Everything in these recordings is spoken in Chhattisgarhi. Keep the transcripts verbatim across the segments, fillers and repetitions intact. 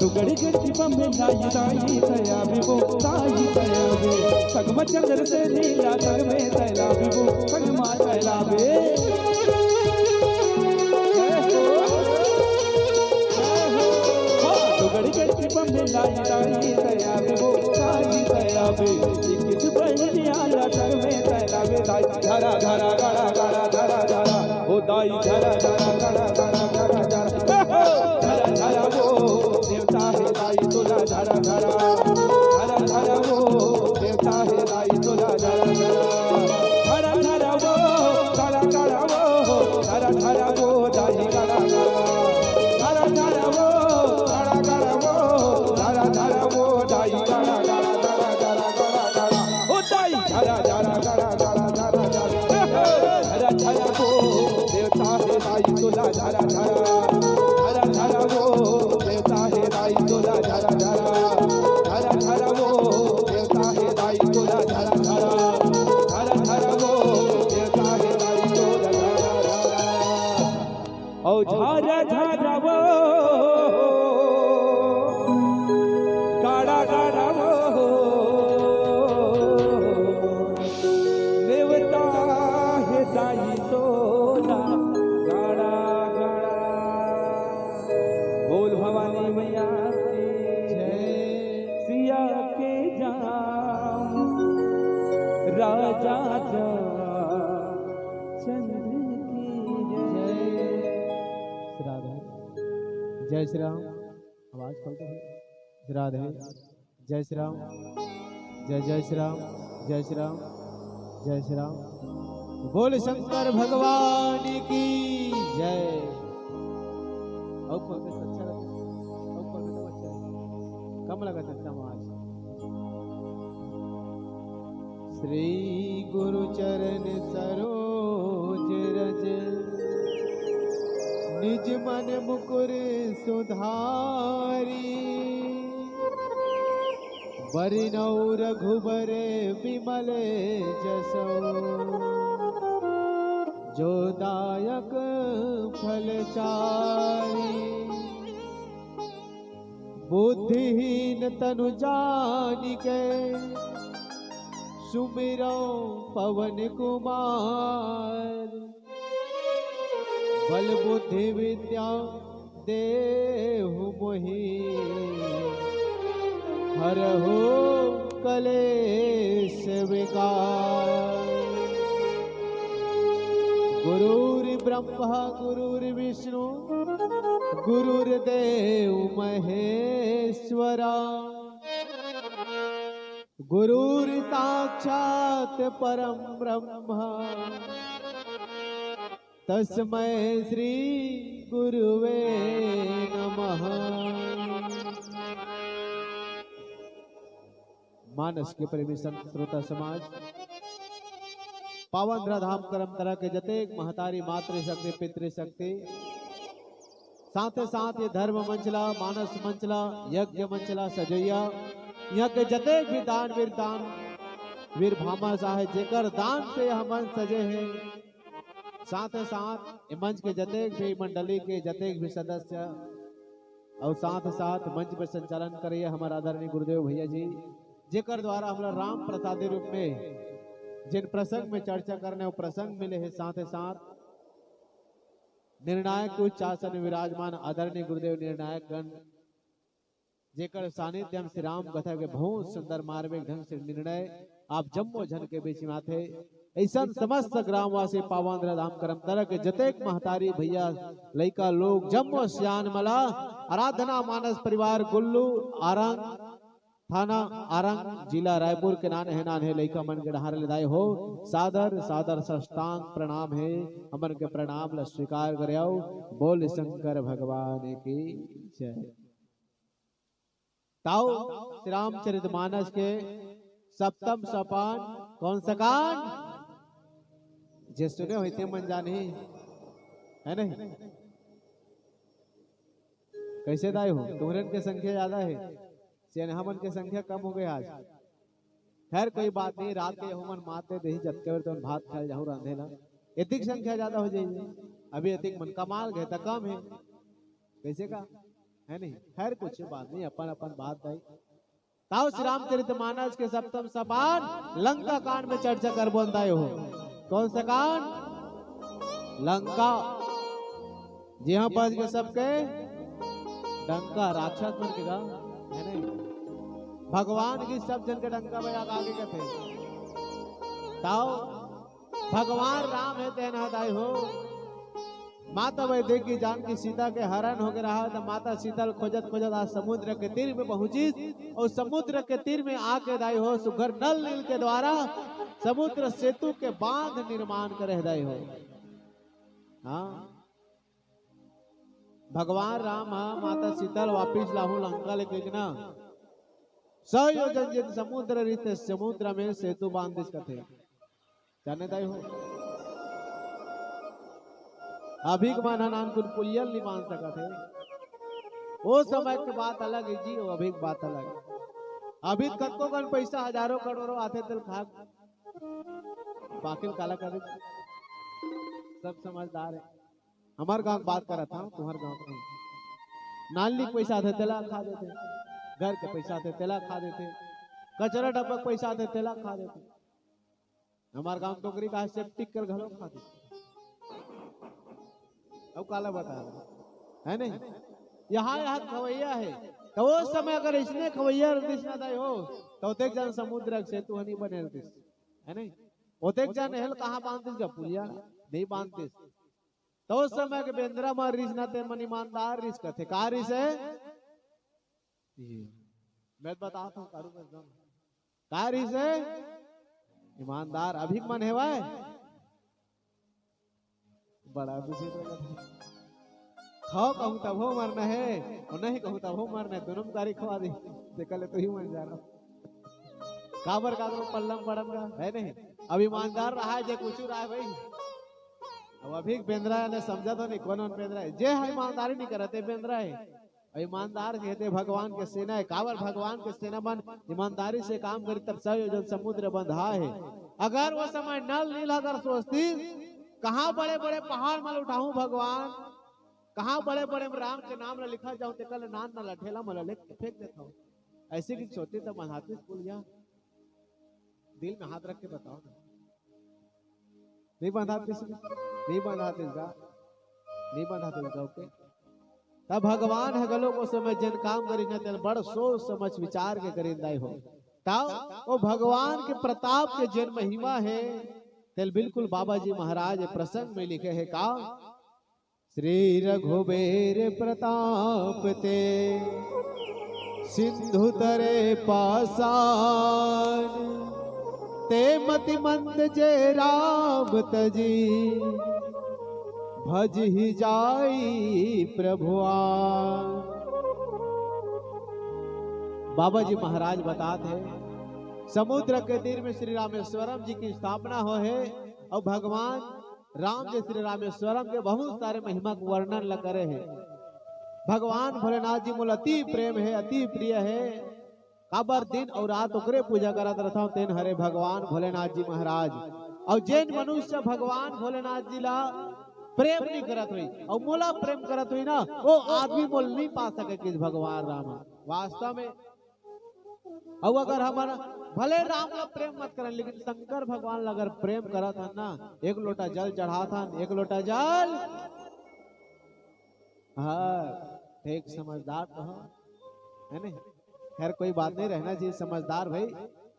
दुगड़ी गड़ी बम्बे लाई लाई तया बिबो, लाई तया बे। सगमा चंद्र से लीला सगमे तैला बिबो, सगमा तैला बे। दुगड़ी गड़ी बम्बे लाई लाई तया बिबो, लाई तया बे। इक्कीस बहनिया ला सगमे तैला बे, लाई धरा धरा गड़ा गड़ा धरा धरा धरा। ओ दाई झरा झरा झरा झरा झरा झरा। झरा झरा वो देवता हे दाई तोला झरा झरा। झरा झरा वो देवता हे दाई तोला झरा झरा। झरा झरा वो काला काला वो। झरा झरा वो दाई काला काला। झरा झरा वो काला काला वो। झरा झरा वो दाई काला काला काला काला काला काला। ओ दाई झरा झरा काला काला झरा झरा। झरा झरा वो देवता हे दाई तोला झरा झरा। झरा झरा वो देवता हे दाई तोला झरा झरा। झरा झरा वो देवता हे दाई तोला झरा झरा। झरा झरा वो देवता हे दाई तोला झरा झरा। ओ झारा झारा वो काड़ा काड़ा वो नेवता हे दाई तोला गाड़ा गाड़ा। बोल भवानी मैया की जय। सिया के जाम राजा जा चंद्र की जय। श्री राधे। जय श्री राम। आवाज खोल दो। श्री राधे। जय श्री राम। जय जय श्री राम। जय श्री राम। जय श्री राम। बोल शंकर भगवान की जय। और खोल दे, अच्छा लगे। और खोल दे, अच्छा लगे। कम लगा सकता हूँ आज। श्री गुरु चरण सरोज रज, निज मन मुकुर सुधारी। बरनउँ रघुबर बिमल जसउ, जो दायक फल चारी। बुद्धिहीन तनु जानिके, सुमिरउँ पवन कुमार। बल बुद्धि विद्या देहु मोहि, हरहु कलेस विकार। गुरुर्ब्रह्मा गुरुर्विष्णु गुरुर्देव महेश्वरा। गुरुर्साक्षात् परं ब्रह्म तस्मै श्री गुरुवे नमः। मानस के प्रेमी संत श्रोता समाज, पावन धराधाम करमतरा के जतेक महतारी मातृ शक्ति पितृ शक्ति, साथे साथ ये धर्म मंच ला, मानस मंच ला, यज्ञ मंच ला सजइया, यहाँ के जतेक भी दानवीर दानवीर भामाशाह हे, जेकर दान से यह मंच सजे हे, साथे साथ ये मंच के जतेक भी मंडली के जतेक भी सदस्य अउ साथ साथ मंच पे संचालन करइया हमर आदरणीय गुरुदेव भैया जी, जेकर द्वारा हमला राम प्रसादी रूप में जिन प्रसंग में चर्चा करने वो प्रसंग मिले हे, साथे साथ निर्णायक के उच्च आसन में विराजमान आदरणीय गुरुदेव निर्णायक गण, जेकर सानिध्य में श्री राम कथा के बहुत सुंदर मार्मिक ढंग से निर्णय आप जम्मो झन के बीच में आथे। अइसन समस्त ग्रामवासी पावन धाम करमतरा के जतेक महतारी भैया लइका लोग जम्मो सियान मला आराधना मानस परिवार गुल्लू आरंग थाना आरंग जिला रायपुर के नान्हे नान्हे लइका मन के डहार ले दाई हो सादर सादर साष्टांग प्रणाम हे। हमन के प्रणाम ला स्वीकार करे अउ बोल शंकर भगवान की जय। ताऊ श्री रामचरित मानस के सप्तम सोपान कौन सा कांड? जे सुने होते मन जानी है नहीं? कैसे दाई हो, तुमरन के संख्या ज्यादा है, सियानहा मन के संख्या कम हो गई आज। खैर कोई बात नहीं, रात के हमन मात दे देही, जतके बेर तुमन भात खाए जाहू रांधे ला, एतिक संख्या ज्यादा हो जाएगी। अभी एतिक मन कमाल गए त कम है, कैसे का है नहीं? खैर कुछ बात नहीं, अपन अपन बात दाई। ताऊ श्री रामचरित मानस के सप्तम सोपान लंका कांड में चर्चा करबो दाई हो। कौन सा कांड? लंका। जी हाँ, बज के सबके डंका, राक्षस मन के गा, है नहीं? भगवान की सब जन के डंका बजा के आगे कथे। ताऊ भगवान राम हे तेन ह दाई हो। माता वैदेही जानकी सीता के हरण होके रहा, त माता सीता ल खोजत खोजत आज समुद्र के तीर में पहुंचिस, अउ समुद्र के तीर में आके दाई हो सुघर नल नील के द्वारा समुद्र सेतु के बांध निर्माण करे हे दाई हो। हाँ, भगवान राम ह माता सीता ल वापिस लाहू लंका ले कहिके ना, सौ योजन जेन समुद्र रिहिस ते समुद्र में सेतु बांध दिस कथे। जाने दाई हो, अभी के मन ह नानकुन पुलिया ल नहीं बांध सकत हे। ओ समय के बात अलग है जी, वो अभी के बात अलग है। अभी कतको कन पैसा हजारों करोड़ों आथे तेल खा बाकिल काला करे। सब समझदार है। हमार गांव के बात करत हूँ, तुम्हार गांव के नहीं। नाली के पैसा आथे तेला खा देथे, घर के पैसा आथे तेला खा देथे, कचरा डब्बा के पैसा आथे तेला खा देथे। हमार गांव टोकरी का सेप्टिक कर घलो खा देथे। अब काला बता रहा है नहीं? यहाँ यहाँ खवैया है, तो वो समय अगर इसने खवैया रहतीस ना दाई हो, तो ओतेक जन समुद्र के सेतु नहीं बने रहतीस, है नहीं? ओतेक जन हेल कहाँ बांधतीस का पुलिया? नहीं बांधतीस। तो उस समय के बेंदरा मार रिस ना ते मन ईमानदार रिस कथे। का रिस है? ये। मैं बता था कारू में एकदम। का रिस है? ईमानदार अभी मन हेवय। बड़ा विचित्र कथे। खाओ कहूँ तब हो मरना है, और नहीं कहूँ तब हो मरना है, दोनों में गारी खवा दी। ते कल तू ही मर जा रहा। काबर का तो पल्लम पड़न का, है नहीं? अब ईमानदार रहा है, जे कुछ रहा है भाई। अब अभी बेंदरा ने समझा तो नहीं, कौन बेंदरा है? जे है ईमानदारी नहीं करते, बेंदरा है। और ईमानदार कहते भगवान के सेना है। काबर भगवान के सेना मन ईमानदारी से काम करी, तब सौ योजन समुद्र बंधा है। अगर वो समय नल नील अगर सोचती, कहाँ बड़े बड़े पहाड़ मल उठाऊं भगवान, कहाँ बड़े बड़े राम के नाम ला लिखा जाऊं, ते कल नान न लठेला मला लेके फेंक देता हूँ। ऐसे की सोचती तब मन हाथ में भूल गया। दिल में हाथ रख के बताओ ना। नहीं बंधा दिस, नहीं बंधा दिस गा, नहीं बंधा दिस गा, ओके। तब भगवान ह घलो ओ समय जेन काम करिस ना, तेन बड़ सोच समझ विचार के करिन दाई हो। तब ओ भगवान के प्रताप के जेन महिमा है, तेल बिल्कुल बाबा जी महाराज प्रसंग में लिखे है का? श्री रघुबीर प्रताप ते सिंधु तरे पासान, ते मति मंद जे राम तजी, भजहि जाई प्रभुआन। बाबा जी महाराज बतात हे, समुद्र के तीर में श्री रामेश्वरम जी की स्थापना हो हे और भगवान राम जी श्री रामेश्वरम के बहुत सारे महिमा के वर्णन ल करे हे। भगवान भोलेनाथ जी मोला अति प्रेम हे, अति प्रिय हे, काबर दिन और रात ओकरे पूजा करत रथंव, तेन हरे भगवान भोलेनाथ जी महाराज। और जेन मनुष्य भगवान भोलेनाथ जी ला प्रेम नहीं करत होई और मोला प्रेम करत होई ना, वो आदमी मोल नहीं पा सके कि भगवान राम ह। वास्तव में अउ अगर हमन भले राम ला प्रेम मत करन, लेकिन शंकर भगवान ला अगर प्रेम करत हन ना, एक लोटा जल चढ़ात हन, एक लोटा जल। हाँ, ठीक समझदार तो हो, है नहीं? खैर, कोई बात नहीं, रहना चाहिए समझदार भाई।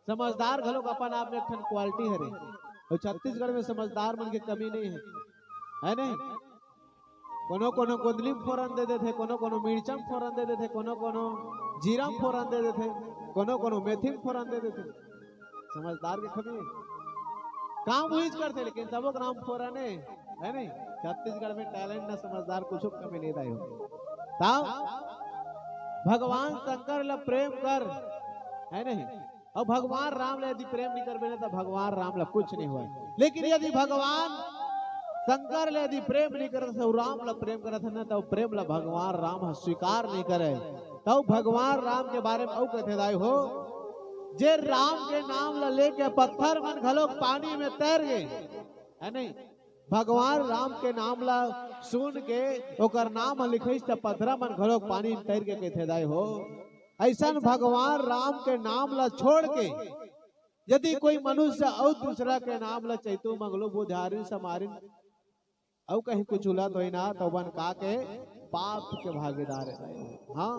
समझदार घलोक अपन आप में एक ठन क्वालिटी हरे। अउ छत्तीसगढ़ में समझदार मन के कमी नहीं है, है नहीं? कोनो कोनो गोंदली में फोरन दे देथे, कोनो कोनो मिर्चा में फोरन दे देथे, कोनो कोनो जीरा में फोरन दे देथे, कोनो कोनो मेथी में फोरन दे देथे। समझदार के कमी है। काम उहीच करथे, लेकिन तबो के नाम फोरन है, है नहीं? छत्तीसगढ़ में टैलेंट ना समझदार कुछ कमी नहीं दाई हो। तब भगवान शंकर ला प्रेम कर, है नहीं? अउ भगवान राम ला यदि प्रेम नहीं करबे ना, त भगवान राम ला कुछ नहीं होय। लेकिन यदि भगवान शंकर ला यदि प्रेम नहीं करत हे, अउ राम ला प्रेम करत हे ना, त प्रेम ला भगवान राम ह स्वीकार नहीं करे। तब भगवान राम के बारे में अउ कथे दाई हो, जे राम के नाम ला लेके पत्थर मन घलोक पानी में तैर गे, है नहीं? भगवान राम के नाम ला सुन के ओकर नाम ह लिखइस त पथरा मन घलोक पानी में तैर के कथे दाई हो। अइसन भगवान राम के नाम ला छोड़ के यदि कोई मनुष्य अउ दूसरा के नाम ला चैतू मंगलू बुधारिन समारिन अउ कहीं कुछ उलत होई ना, त ओमन का के पाप के भागीदार है। हाँ,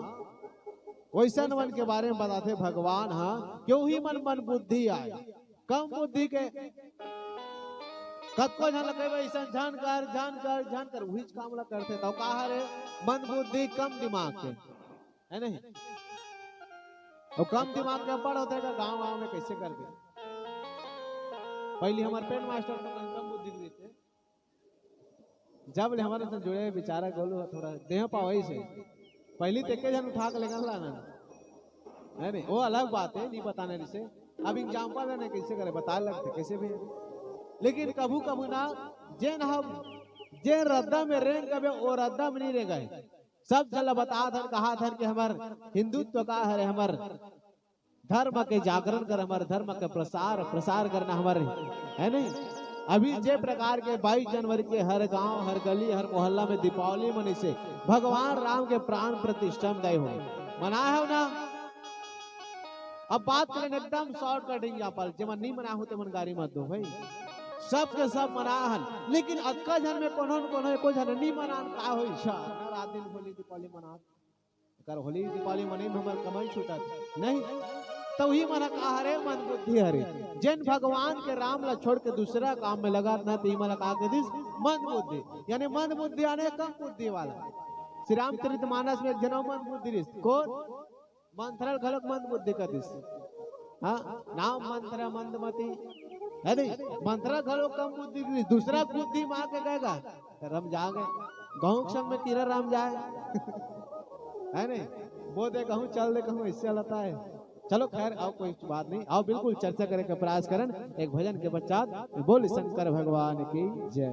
वइसन मन के बारे में बताथे भगवान। हाँ, क्यों ही मन मन बुद्धि आए, कम बुद्धि के। कतको झन ला कहिबे, "अइसन झन कर, झन कर, झन कर," उहीच काम ला करथे। त का हरे? मन बुद्धि कम दिमाग के, है नहीं? अउ कम दिमाग के बड़ होथे का गाँव गाँव में कइसे कर दे। पहली हमर पेन मास्टर तो कम बुद्धि के रहिथे। जब ले हमर से जुड़े बेचारा गोलू ह थोड़ा देह पावई से, पहली ते के झन उठा के लेगन ला ना, है नहीं? वो अलग बात है, नहीं बताने से। अब एग्जाम्पल है ना, कैसे करे, बता लगते कैसे भी। लेकिन कभू कभू ना, जेन हम, जेन रद्दा में रेंग कबे, वो रद्दा में नहीं रेंगे। सब झन ला बतात हन, कहत हन कि हमर हिंदुत्व का हरे, हमर धर्म के जागरण कर, हमर धर्म के प्रसार, प्रसार करना हमर, है नहीं? अभी जे प्रकार के बाईस जनवरी के हर गांव, हर गली, हर मोहल्ला में दीपावली मनीसे, भगवान राम के प्राण प्रतिष्ठा में गए हो, मनाए हो ना? अब बात करें एकदम शॉर्टकट एग्जाम्पल, जेमन नहीं मनाए हो तेमन गारी मत दो भाई, सबके सब मना हन, लेकिन अतका झन में कोनो न कोनो एको झन नहीं मनान का होई? अच्छा, रात दिन होली दीपावली मना, कर होली दीपावली मनई में हमर कमाई छूटत नहीं। तो ही मन का हरे, मन बुद्धि हरे। जेन भगवान के राम ला छोड़ के दूसरा काम में लगा ना, तो ही मन का के दिस मन बुद्धि, यानी मन बुद्धि यानी कम बुद्धि वाला। श्री रामचरित मानस में एक जना मन बुद्धि रिस, कौन? मंथरा घलोक मन बुद्धि कर दिस। हाँ, नाम मंथरा मंदमती, है नहीं? मंथरा घलोक कम बुद्धि के रिस, दूसरा बुद्धि मार के गएगा, रम जागे, गहूं के संग में कीरा राम जाए। है नहीं? वो दे कहूं, चल दे कहूं, इससे अलता है। चलो खैर, आओ कोई बात नहीं, आओ बिल्कुल चर्चा करे के प्रयास करन। एक भजन के पश्चात बोल शंकर भगवान की जय।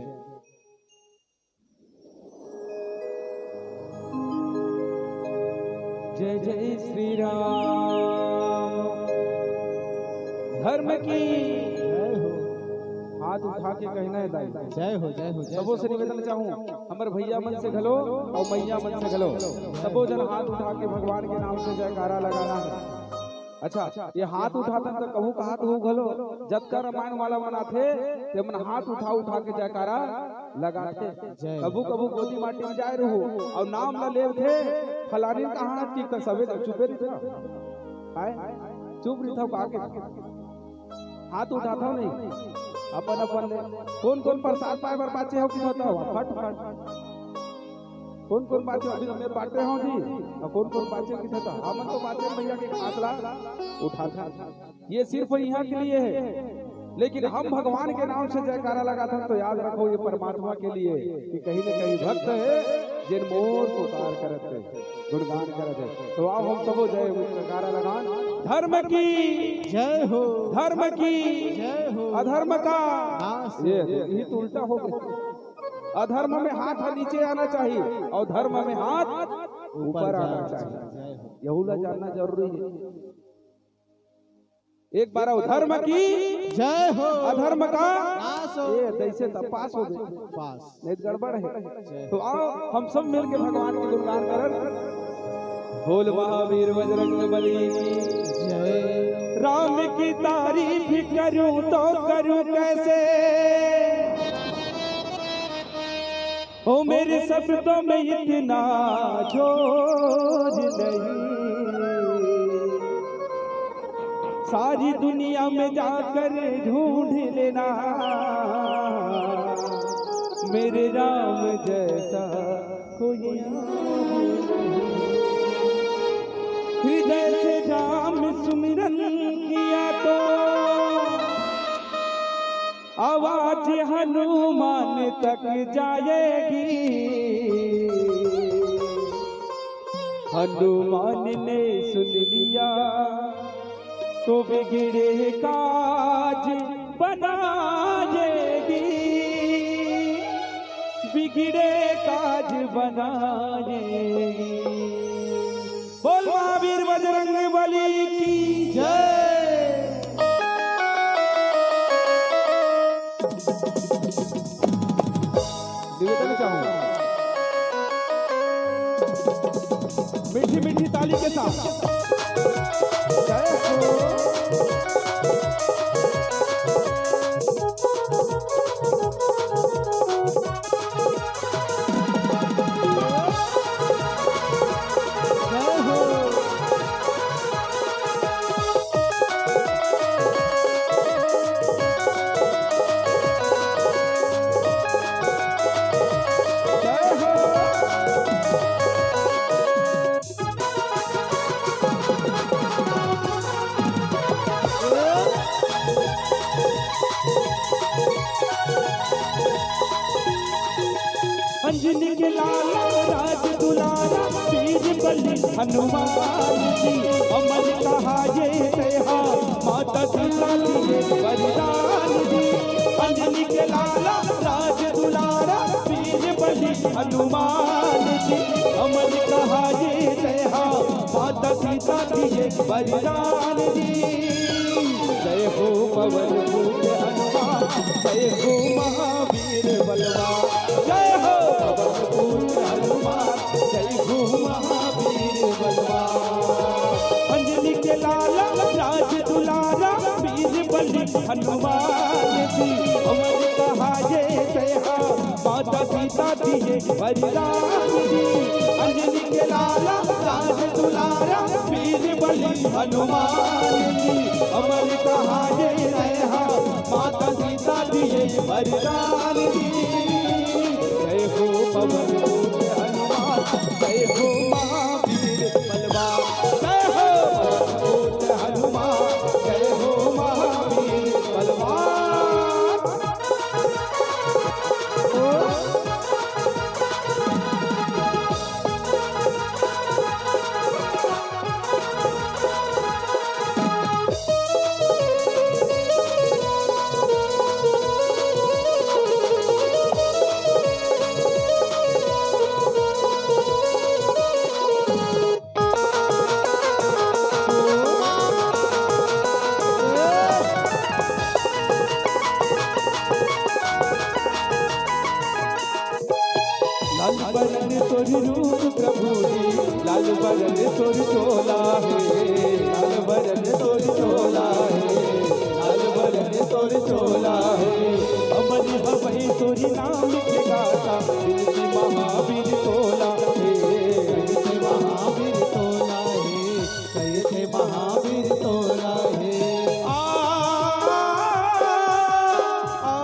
जय जय श्री राम। धर्म की जय हो। हाथ उठा के कहना है दाई। जय हो, जय हो, जय सबों से निवेदन चाहूं, हमर भैया मन से घलो अउ मैया मन से घलो, सबो जन हाथ उठा के भगवान के नाम से जयकारा लगाना है। अच्छा, ये हाथ उठाथन त कहूं कहात हो घलो, जतका रामायण वाला मन आथे, ते मन हाथ उठा उठा के जयकारा लगाथे। जय। कभू कभू गोदी माटी में जाए रहू अउ नाम ला लेवथे, फलानी कहाँ ठीक त सबे त चुपे रहिथे। हाय, चुप रहिथे का के? हाथ उठाथव नहीं, अपन अपन ले। कोन कोन प्रसाद पाए बर बाचे हो कि बताओ फट फट। कोन कोन बाचे अभी हमें बांटे हो जी, अउ कोन कोन बाचे कि तो हमन तो बाचे भैया के हाथ ला उठाथन। ये सिर्फ यहाँ के लिए है, लेकिन हम भगवान के नाम से जयकारा लगाथन तो याद रखो ये परमात्मा के लिए कि कहीं न कहीं भक्त है जिन मोर पुकार करत है, गुणगान करत है। तो आओ हम सबो जय जयकारा लगान। धर्म की जय हो। धर्म की जय हो। अधर्म का नाश हो। ये, ये तो उल्टा हो गया। अधर्म में हाथ नीचे आना चाहिए अउ धर्म में हाथ ऊपर आना चाहिए। यहू ला जानना जरूरी है। एक बार अउ, धर्म की जय हो। अधर्म का नाश हो। ये जैसे त पास हो गए। पास। नहीं तो गड़बड़ है। जय। तो आओ हम सब मिलके भगवान के गुणगान करन। बोल महावीर बजरंग बली की जय। राम की तारीफ करूं तो करूं कैसे, ओ मेरे शब्दों में इतना जोर नहीं। सारी दुनिया में जाकर ढूंढ लेना, मेरे राम जैसा कोई नहीं। हृदय से राम सुमिरन किया तो आवाज हनुमान तक जाएगी। हनुमान ने सुन लिया तो बिगड़े काज बनाएगी, बिगड़े काज बनाएगी। बोल महावीर बजरंग बली की जय। निवेदन चाहूंगा मीठी मीठी ताली के साथ। जय हो। अंजनी के लाला राज दुलारा वीर बलि हनुमान जी, अमर कहाए तेहा माता सीता दिए वरदान जी। अंजनी के लाला राज दुलारा वीर बलि हनुमान जी, अमर कहाए तेहा माता सीता दिए वरदान जी। जय हो पवन पूत हनुमान, जय हो महावीर बलवान। जय हो पवन पूत हनुमान, जय हो महावीर बलवान। अंजनी के लाला राज दुलारा वीर बलि हनुमान जी, अमर कहाए तेहा माता सीता दिए वरदान जी। अंजनी के लाला राज दुलारा वीर बलि हनुमान जी, अमर कहाए तेहा माता सीता दिए वरदान जी। जय हो पवन पूत हनुमान, जय हो महावीर बलवान। जय हो पवन पूत हनुमान, जय हो महावीर बलवान। लाल बरन तोर रूप प्रभु जी, लाल बरन तोर चोला हे, लाल बरन तोर चोला हे, लाल बरन तोर चोला हे। अमर हवै तोर नाम के गाथा, विनती महावीर तोला हे, विनती महावीर तोला हे। कहे थे महावीर तोला हे। आ, आ, आ,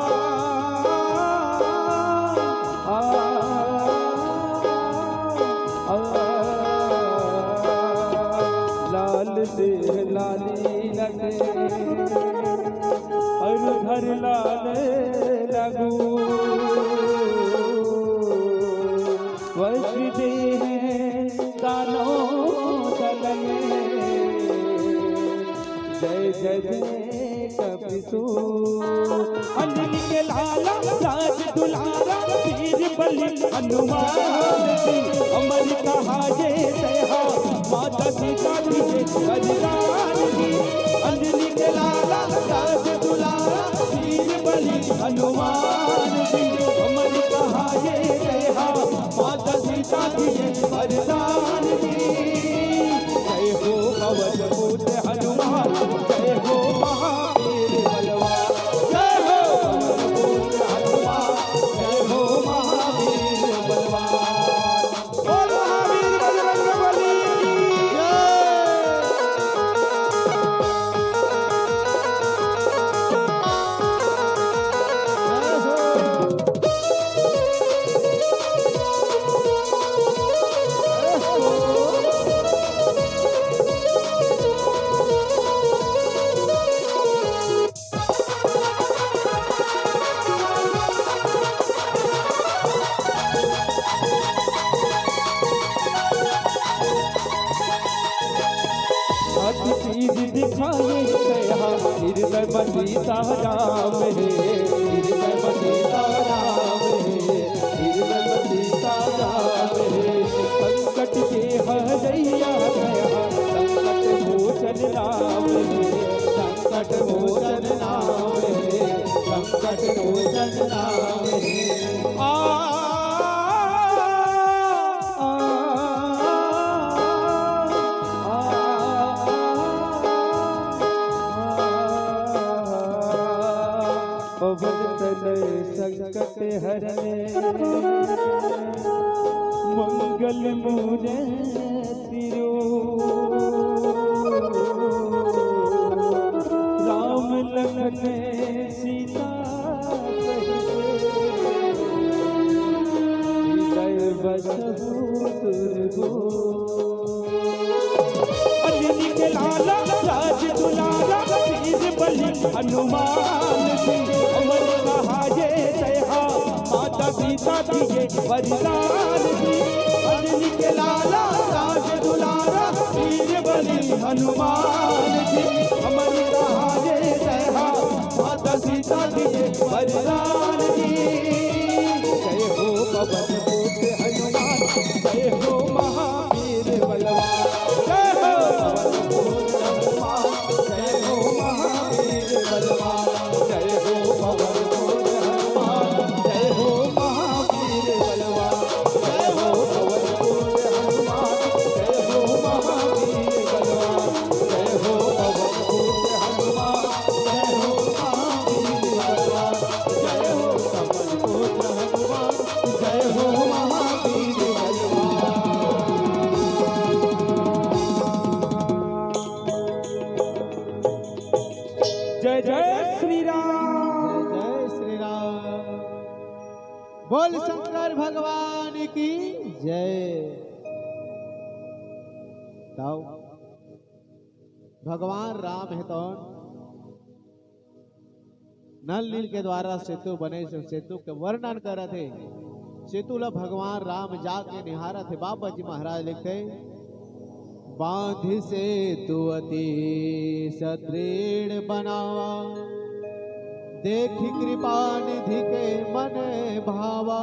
आ, लाल देह लाली रंग, अउर घर लाल लगू। वज्र देह दानव दल में, जय जय जय कपिसू। अंजनी के लाला राज दुलारा वीर बलि हनुमान जी, अमर कहाए तेहा माता सीता दिए वरदान जी। अंजनी के लाला राज दुलारा वीर बलि हनुमान जी, अमर कहाए तेहा माता सीता दिए वरदान जी। जय हो पवन पूत हनुमान, जय हो महावीर बलवान। जय हो पवन पूत हनुमान, जय हो महावीर बलवान। बोल महावीर बजरंग बली की जय। सीता राम हे, हृदय में सीता राम हे, हृदय में सीता राम हे। संकट के हरैया दया, संकट मोचन राम हे, संकट मोचन राम हे, संकट मोचन राम हे। आ, आ, आ, आ, आ, आ, पवन तनय संकट हरने, मंगल मूरति रूप। राम लखन सीता सहित, हृदय बसहु सुरभूप। अंजनी के लाला राज दुलारा, वीर बलि हनुमान जी। अमर कहाए तैहा माता सीता दिए वरदान जी। अंजनी के लाला राज दुलारा, वीर बलि हनुमान जी। अमर कहाए तैहा माता सीता दिए वरदान जी। जय हो पवन पुत्र हनुमान, जय हो महावीर बलवान। जय हो पवन पुत्र हनुमान, जय हो महावीर बलवान। जय हो पवन पुत्र हनुमान, जय हो महावीर बलवान। जय हो पवन पुत्र हनुमान, जय हो महावीर बलवान। जय हो पवन पुत्र हनुमान, जय हो महावीर बलवान। जय हो पवन पुत्र हनुमान, जय हो महावीर बलवान। जय जय श्री राम। जय श्री राम। बोल शंकर भगवान की जय। ताऊ, भगवान राम हे तौन नल नील के द्वारा सेतु बने, सेतु के वर्णन करत हे। सेतु ला भगवान राम जाके निहारत हे। बाबा जी महाराज लिखथे, बांधि सेतु अति सुदृढ़ बनावा, देखि कृपा निधि के मन भावा।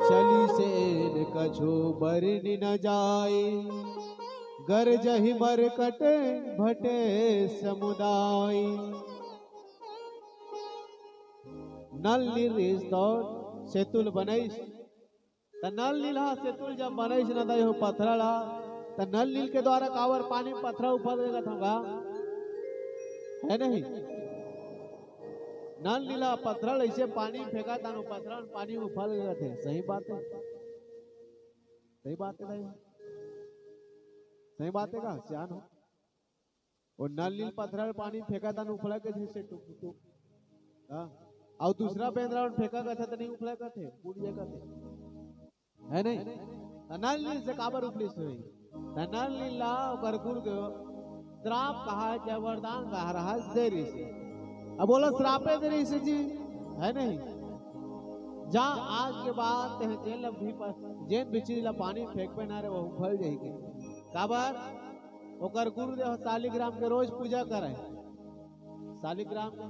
चली सेन कछो बरनि न जाय, गरजहि मरकट भटे समुदाय। नल नील रिहिस तौन सेतु ल बनइस। त नल नील ह सेतु ल जब बनइस न दाई हो पथरा ला, त नल नील के द्वारा काबर पानी पथरा उफल गे कथन गा? हे नहीं? नल नील ह पथरा ल अइसे पानी फेंकत हे न पथरा म पानी उफल गे कथे। सही बात हे? सही बात हे दाई? सही बात हे का? सियान हो। ओ नल नील पथरा ल पानी फेंकत हे न उफलय कथे से टुक टुक। हाँ? अउ दूसरा बेंदरा ल फेंकय कथे त नइ उफलय कथे, बूड़ जाय कथे। हे नहीं? त नल नील से काबर उफलिस होही? त नल नील ला ओकर गुरुदेव श्राप कहा के वरदान कहा रहा दे रिहिस। अब ओला श्रापे दे रिहिस जी, हे नहीं? जा आज के बाद तेह जेन ला भी प-, जेन भी चीज ला पानी फेंकबे ना रे, वो उफल जाही के। काबर? ओकर गुरुदेव ह शालिग्राम के रोज पूजा करय। शालिग्राम के।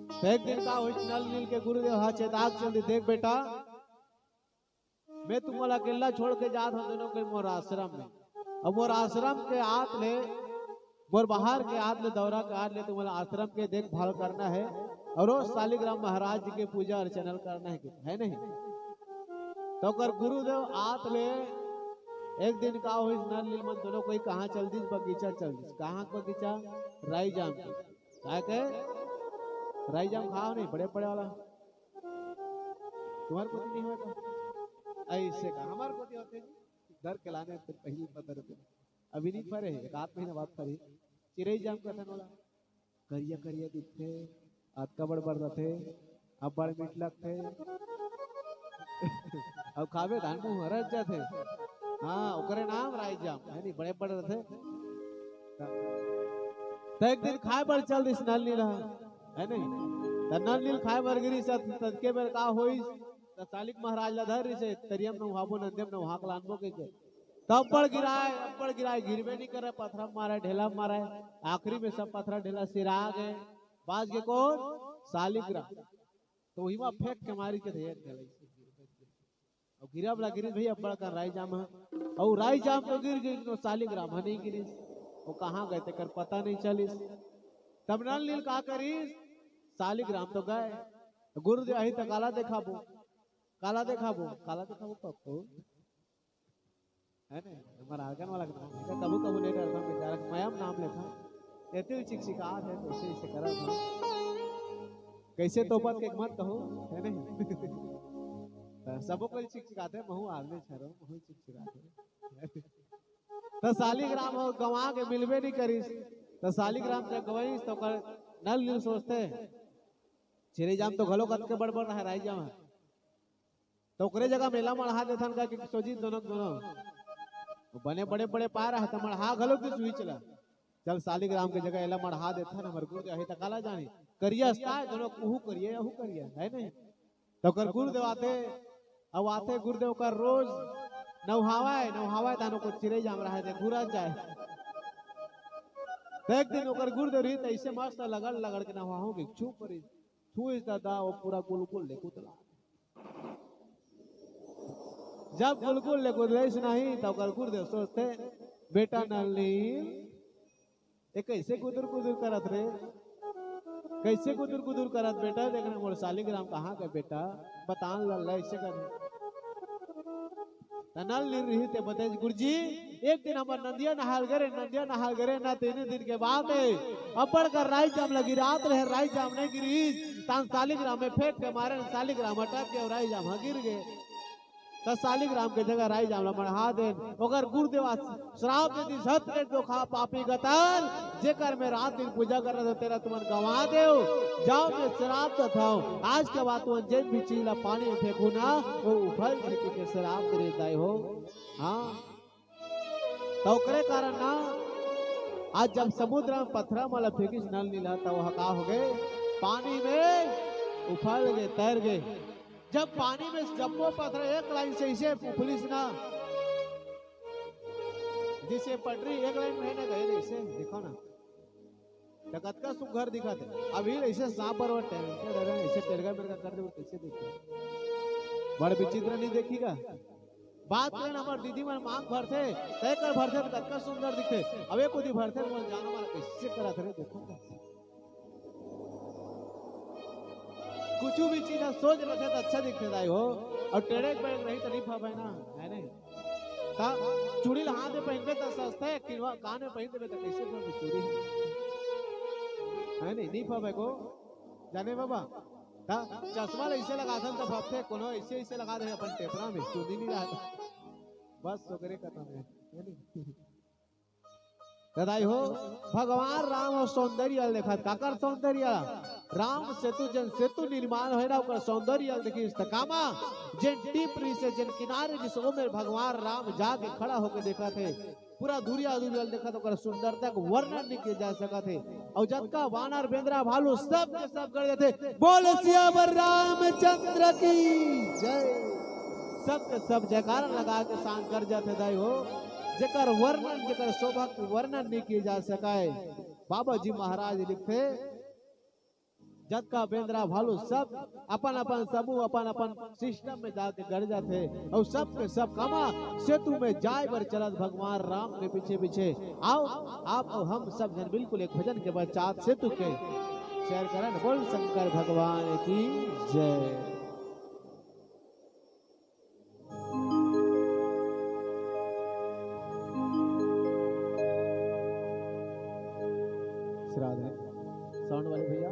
त एक दिन का होइस, नल नील के गुरुदेव ह चेताक चल दे, देख बेटा, मैं तुमन ला अकेल्ला छोड़ के जात हंव, दूनों कोई मोर आश्रम में। अब मोर आश्रम के आत ले, मोर बाहर के आत ले, दौरा के आत ले तुमन ला आश्रम के देखभाल करना हे अउ रोज शालिग्राम महाराज जी के पूजा अर्चना करना हे, हे नहीं? त ओकर गुरुदेव आत ले एक दिन का होइस, नल नील मन दूनों कोई कहाँ चल दिस, बगीचा चल दिस। कहाँ के बगीचा? राई जाम के। काय के? राई जाम खाव नहीं, बड़े बड़े वाला। तुम्हर कोती नहीं होय का? अइसे का? हमर कोती होथे जी। डर के लाने फिर पहली पता रहते। अभी नहीं फरे हे, एक आध महीना बाद फरे। चिरई जाम कथन ओला। करिया करिया दिखथे, अतका बड़ बड़ रथे, अब्बड़ मीठ लगथे। अउ खाबे धान मुंह हरस जाथे। हाँ, ओकरे नाम राई जाम, हे नहीं, बड़े बड़ रथे। त एक दिन खाय बर चल दिस नल नील ह, हे नहीं? त नल नील खाय बर गिरिस, त ततके बेर का होइस, त शालिक महाराज ला धर रिहिस हे, तरिया म नहाबो, नंदे म नहा के लानबो कहिके। तो अब्बड़ गिराय, अब्बड़ गिराय, गिरबे नहीं करे, पथरा मारे, ढेला मारे। आखिरी में सब पथरा ढेला सिरा गे। बाच गे कोन? सालिग्राम। तो उही मा फेंक के मारिस के धइया ढेला। अउ गिरब ला गिरिस भई अब्बड़ कन राई जाम ह। अउ राई जाम तो गिर गिस, सालिग्राम ह नहीं गिरिस। वो कहाँ गए तेकर पता नहीं चलिस। तब नल नील का करिस? सालिग्राम तो गए। गुरुदेव आही त काला देखाबो, काला देखाबो, काला देखाबो पप्पू। है नहीं? हमारा आंगन वाला के नाम है। कभू कभू नहीं डरता बेचारा, मैं अब नाम लेता। एते भी चिकचिकात है, तो ऐसे ऐसे करत है। कैसे तोपत के मत कहो, है नहीं? तो सबो कोई चिकचिकात है, महू आदमी छरो, महू चिकचिकात है। तो सालिग्राम हो गंवा के मिलबे नहीं करिस। तो सालिग्राम जब गंवाइस, तो ओकर नल नील सोचथे, चिरई जाम तो घलो कतके बड़ बड़ रहे, राई जाम है। तो ओकरे जगह में एला मढ़ा देथन का कि सोझी दोनों के दोनों। वो बने बड़े बड़े पाय रहे त मढ़ा घलो के सुई चला। चल सालिग्राम के जगह एला मढ़ा देथन, हमर गुरुदेव आही त काला जानी। करिया अस्ता है दोनों, उहू करिया, अहू करिया, है नहीं? तो ओकर गुरुदेव आथे, अब आथे गुरुदेव ओकर रोज नवहावय, नवहावय तानो को चिरई जाम रहे थे, घुरा जाए। तो एक दिन ओकर गुरुदेव रही त ऐसे मस्त लगड़ लगड़ के नवहाहूं कि छू परी, छुइस दादा, वो पूरा गुलगुल ले कुतला। जब गुलगुल ले कुतलाइस नहीं, तब ओकर गुरुदेव सोचथे, "बेटा नलनील, ये कैसे गुदुर गुदुर करत रे? कैसे गुदुर गुदुर करत बेटा? देखना मोर सालिग्राम कहाँ के बेटा? बतान लल्ला ऐसे करे।" त नल नील रही ते बतेज, "गुरुजी, एक दिन हमर नंदिया नहाल गे रे, नंदिया नहाल गे रे ना, तीन दिन के बात है, अब्बड़ कर राई जाम लगी, रात रहे राई जाम नहीं गिरिस, तान सालिग्राम में फेंक के मारे, सालिग्राम अटक गे, राई जाम ह गिर गे।" त सालिग्राम के जगह राई जाम ला मढ़ा देन। ओकर गुरुदेव श्राप दे दिस, "हत रे धोखा पापी गतल, जेकर मैं रात दिन पूजा कर रहा था, तेला तुमन गंवा देव। जाव मैं श्राप देत हंव, आज के बाद तुमन जेन भी चीज ला पानी में फेंकू ना, वो उफल जाही," के श्राप दे रहे दाई हो। हाँ, तो ओकरे कारण ना, आज जब समुद्र में पथरा मन ला फेंकिस नल नील ह, त वो का हो गे? पानी में उफल गे, तैर गे। जब पानी में जम्मो पथरा एक लाइन से ऐसे उफलिस ना, जैसे पटरी एक लाइन में है ना, गए ऐसे, देखो ना, त कतका सुघर दिखत हे। अभी ऐसे सांप बर टेढ़ा, ऐसे टेढ़ा मेढ़ा कर दे, कैसे दिखथे? बड़ विचित्र नहीं देखी का? बात करें, हमर दीदी मन मांग भरथे, तय कर भरथे, त कतका सुंदर दिखथे। अबे कुदी भरथे, मोर जानो वाला कैसे करत रे, देखो। कुछ भी चीज ला सोच रखे त अच्छा दिखथे दाई हो, अउ टेढ़े बेढ़े रही त नहीं फबे ना, है नहीं? ता चूड़ी ला हाथ में पहिनबे त सस्ता है, किनवा कान में पहिन देबे त कैसे फबे चूड़ी? है नहीं, नहीं फबे को, जाने बाबा? ता चश्मा ला ऐसे लगाथन त फबथे, कोनो ऐसे ऐसे लगा दे अपन टेपरा में, चूड़ी नहीं रहता। बस ओकरे खत्म है, है नहीं? त दाई हो, भगवान राम अउ सौंदर्य ल देखत, काकर सौंदर्य? राम सेतु, जेन सेतु निर्माण होय ना, ओकर सौंदर्य ल देखिस। त कामा, जेन टीप रहिसे, जेन किनारे रहिसे, ओमे भगवान राम जाके खड़ा होके देखत हे। पूरा दुरिहा दुरिहा ल देखत, ओकर सुंदरता के वर्णन नहीं किया जा सकत हे। अउ जतका बानर, बेंदरा, भालू, सब के सब गड़ जाथे। बोल सियावर रामचंद्र की जय। सब के सब जयकारा लगा के शांत कर जाथे दाई हो। जेकर वर्णन, जेकर शोभा के वर्णन नहीं किए जा सकय। बाबा जी महाराज लिखथे, जतका बेंदरा भालू सब अपन अपन समूह, अपन अपन सिस्टम में जाके गड़ जाथे, अउ सब के सब कामा सेतु में जाय बर चलत भगवान राम के पीछे पीछे। आओ, आप अउ हम सब झन बिल्कुल एक भजन के पश्चात सेतु के सैर करन। बोल शंकर भगवान की जय। श्राद्ध है। साउंड वाले भैया,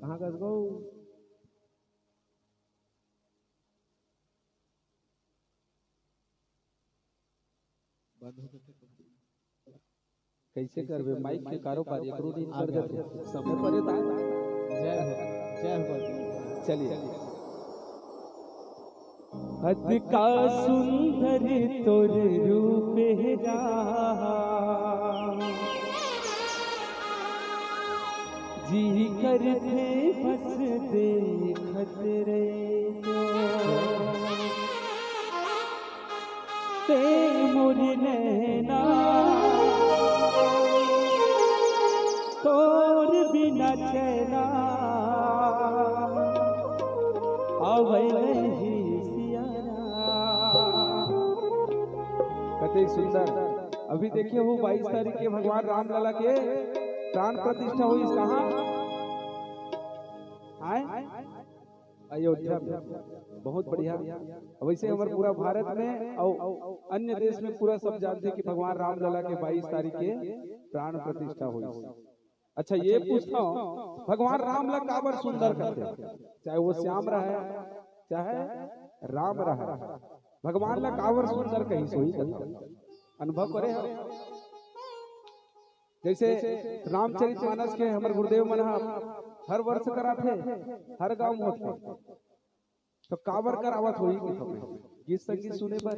कहाँ गस गो? बंद हो गए। कैसे करबे? माइक के कारोबार एकरो दिन कर देथे। समय परे ता। जय हो, जय हो। चलिए। अतका सुंदर तोर रूप हे राम, जी करथे बस देखत रहितेंव। ते मोरी नैना, तोर बिना चैना, आवै नहीं सियारा। कतेक सुंदर। अभी देखिए, वो बाईस तारीख के भगवान रामलला के प्राण प्रतिष्ठा होइस। कहाँ? आय? अयोध्या में। बहुत बढ़िया। वैसे हमर पूरा भारत में और अन्य देश में पूरा सब जानथे कि भगवान रामलला के बाईस तारीख के प्राण प्रतिष्ठा होइस। अच्छा, ये पूछथंव, भगवान राम ला काबर सुंदर कथे? चाहे वो श्याम रहय, चाहे राम रहय, भगवान ला काबर सुंदर कहिस, वही कथा। अनुभव करे हव? जैसे रामचरित मानस के हमर गुरुदेव मन ह हर वर्ष कराथे, हर गांव में होथे, तो काबर करावत होही कि हमें गीत संगीत सुने बर,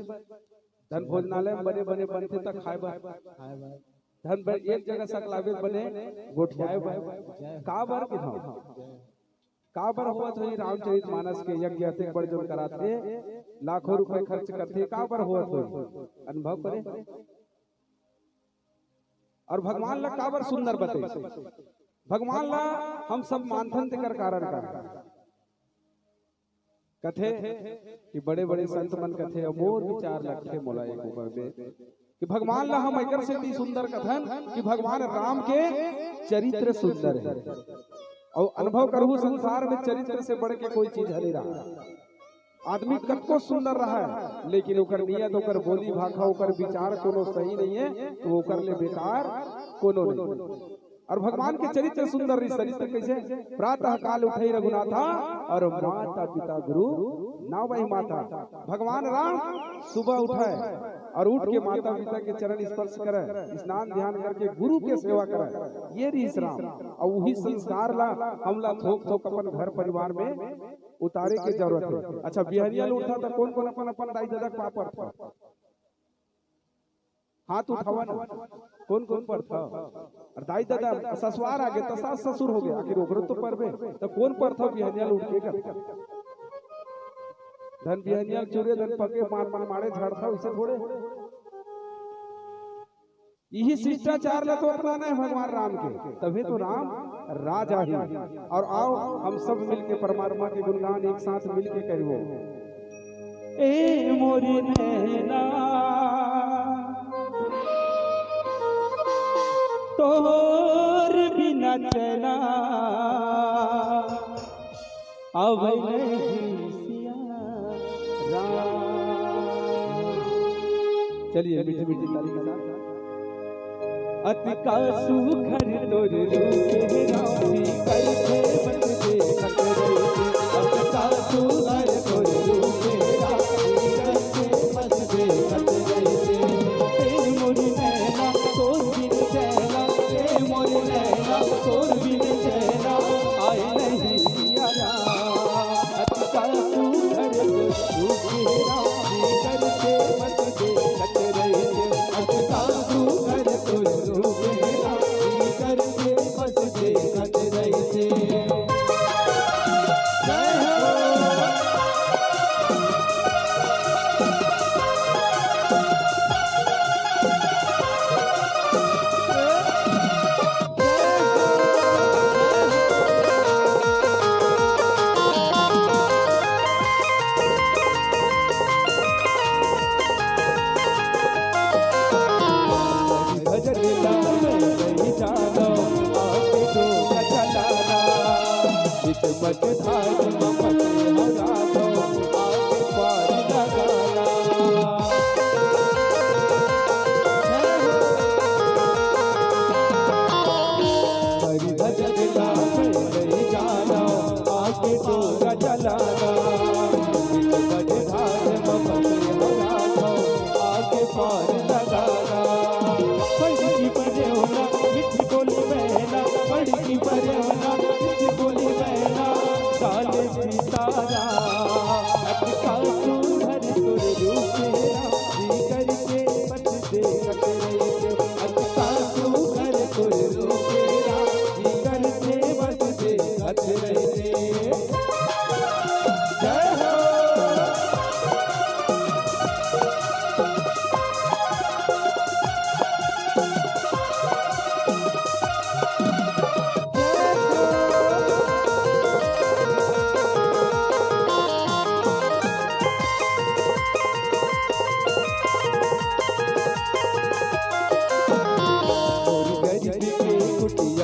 धन भोजनालय में बने बने बनथे त खाए बर, धन बर एक जगह सकलावे बने गोठियाए बर, काबर कि हम काबर होवत होही रामचरित मानस के यज्ञ अतेक बड़ जोन कराथे, लाखों रुपए खर्च करथे, काबर होवत होही? अनुभव करे। और भगवान ला काबर सुंदर बतइस? भगवान ला हम सब मानथन तेकर कारण का? कथे कि बड़े-बड़े संत मन कथे, "अउ मोर विचार लगथे मोला एक उबर में," कि भगवान ला हम एकर सेती सुंदर कथन कि भगवान राम के चरित्र सुंदर हे। अउ अनुभव करहू, संसार में चरित्र से बढ़ के कोई चीज हले रहा। आदमी कतको सुंदर रहय, लेकिन ओकर नियत, ओकर बोली भाखा, ओकर विचार कोनो सही नहीं है, तो ओकर ले बेकार कोनो नहीं। और भगवान के चरित्र सुंदर रही। चरित्र कैसे? प्रातः काल उठई रघुनाथा, और माता पिता गुरु नावहि माथा। भगवान राम सुबह उठय और उठ के माता पिता के चरण स्पर्श करय, स्नान ध्यान करके गुरु के सेवा करय, ये रहिस राम। और वही संस्कार ला हमला थोक थोक अपन घर परिवार में उतारे के जरूरत हे। अच्छा, बिहनिया ल उठथव त कोन कोन अपन अपन दाई ददा के पाँव परथव? हाथ उठावा ना। कोन कोन परथव? अउ दाई ददा, ससुरार आगे त सास ससुर होगे, आखिर ओकरो तो परबे। त कोन परथव बिहनिया ल उठ के करथव? धन बिहनिया ल चुरे, धन पके, मार मार मारे झाड़थव, इसे थोड़े। यही शिष्टाचार ला तो अपनाना है भगवान राम के, तभी तो राम राज आही। और आओ हम सब मिलके परमात्मा के गुणगान एक साथ मिलके करिबो। ए मोरी नैना, तोर बिना चैना आवै नहीं सिया राम। चलिए, मीठी मीठी ताली के साथ। अतिका सुघर तोर रूप हे राम जी, करके बस देखत रहिते। अतिका सुघर तोर रूप हे राम जी, करके बस देखत रहिते। ए मोरी नैना, तोर बिन चैना, ए मोरी नैना, तोर बिन चैना आए नहीं।